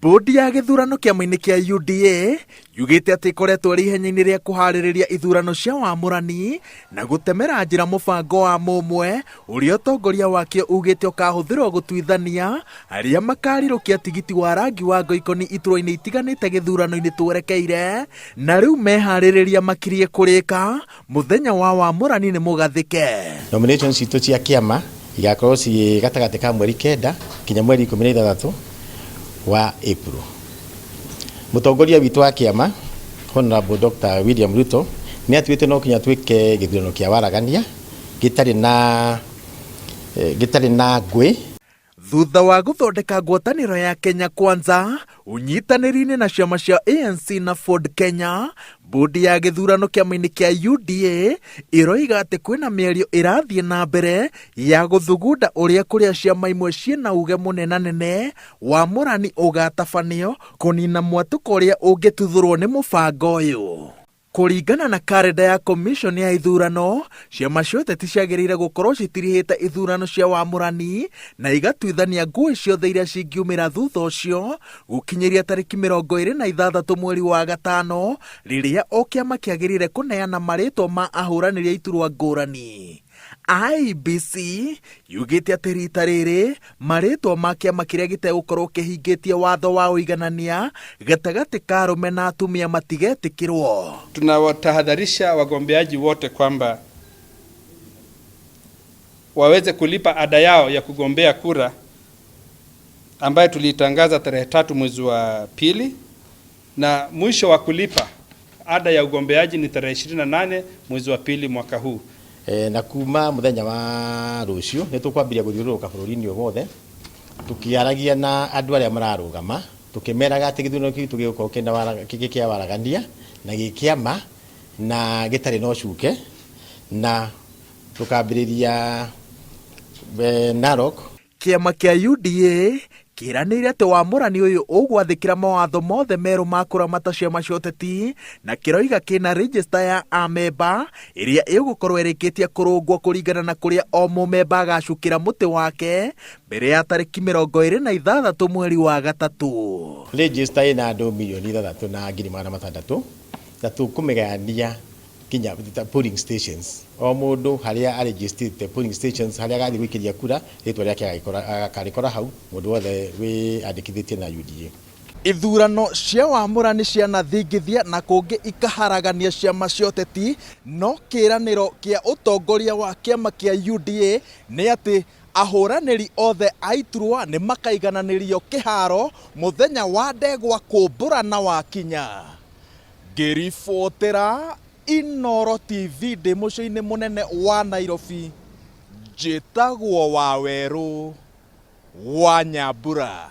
Bodi ya gĩthurano kĩama-inĩ kĩa UDA yugĩte atĩ ĩkoretwo ĩrĩ ihenya-inĩ rĩa kũharĩrĩria ithurano cia wamũrani na gũtemera njĩra mũbango wa mũmwe ũrĩa ũtongoria wakĩo ugĩte ũkahũthĩrwo gũtuithania arĩa makarirũkia tigiti wa rangi wa ngoikoni iturwa-inĩ itiganĩte gĩthurano-inĩ twerekeire na rĩu meharĩrĩria makirie kũrĩka mũthenya wa wamũrani nĩ mũgathĩke. Nominations citũ cia kĩama igakorwo ciĩ gatagatĩ ka mweri 9 nginya mweri 16 wa April. Mũtongoria witũ wa kĩama Honorable Dr. William Ruto nĩ atuĩte no kinya twĩke gĩthurano kĩa waragania gĩtarĩ na gĩtarĩ na ngũĩ. Thutha wa gũthondeka ngwatanĩro ya Kenya Kwanza ũnyitanĩri-inĩ na ciama cia ANC na Ford Kenya, bodi ya gĩthurano kĩama-inĩ kĩa UDA ĩroiga atĩ kwĩna mĩario ĩrathiĩ na mbere ya gũthugunda ũrĩa kũrĩa ciama imwe ciĩna uge mũnenanene wamũrani ũgatabanio kũnina mwatũko ũrĩa ũngĩtuthũrwo nĩ mũbango ũyũ. Kũringana na karenda ya Commission ya ithurano, ciama cia ũteti ciagĩrĩire gũkorwo citirihĩte ithurano cia wamũrani na igatuithania ngũĩ ciothe iria cingiumĩra thutha ũcio gũkinyĩria tarĩki 26 mweri wa gatano rĩrĩa o kĩama kĩagĩrĩire kũneana marĩtwa ma ahũranĩri a iturwa ngũrani. IEBC yugĩte atĩ rita rĩrĩ marĩtwa ma kĩama kĩrĩa gĩtegũkorwo kĩhingĩtie watho wa ũiganania gatagatĩ ka arũme na atumia matigetĩkĩrwo. Tunawatahadharisha wagombeaji wote kwamba waweze kulipa ada yao ya kugombea kura ambayo tuliitangaza tarehe 3 mwezi wa pili, na mwisho wa kulipa ada ya ugombeaji ni tarehe 28 mwezi wa pili mwaka huu. Na kuma muthenya wa rucio nĩ tũkwambĩrĩria gũthiũrũrũka bũrũri-inĩ ũyũ wothe tũkĩaragia na andũ arĩa mararũgama tũkĩmeraga atĩ gĩthurano gitũ gĩgũkorwo kĩ kĩa waragania na gĩ kĩa ma na gĩtarĩ na ũcuke, na tũkambĩrĩria Narok. Kĩama kĩa UDA kĩranĩire atĩ wamũrani ũyũ ũgwathĩkĩra mawatho mothe merũ ma kũramata ciama cia ũteti na kĩroiga kĩna register ya amemba ĩrĩa ĩgũkorwo ĩrĩkĩtie kũrũngwo kũringana na kũrĩa o mũmemba agacukĩra mũtĩ wake mbere ya tarĩki 26 mweri wa gatatũ. Register ĩna andũ 6,600,000 na tũkũmĩgayania nginya polling stations, o mũndũ harĩa arĩgistĩte polling stations harĩa agathiĩ gũikĩria kura rĩtwa rĩake akarĩkora hau, mũndũ wothe wĩyandĩkithĩtie na UDA. Ithurano cia wamũrani cianathingithia na kũngĩ ikaharagania ciama cia ũteti, no kĩĩranĩro kĩa ũtongoria wa kĩama kĩa UDA nĩ atĩ ahũranĩri othe a iturwa nĩ makaigananĩrio kĩharo mũthenya wa ndegwa kũmbũrana wakinya. Ngĩribotera Inooro TV ndĩ mũciĩ-inĩ mũnene wa Nairobi, njĩtagwo Wawerũ wa Nyambura.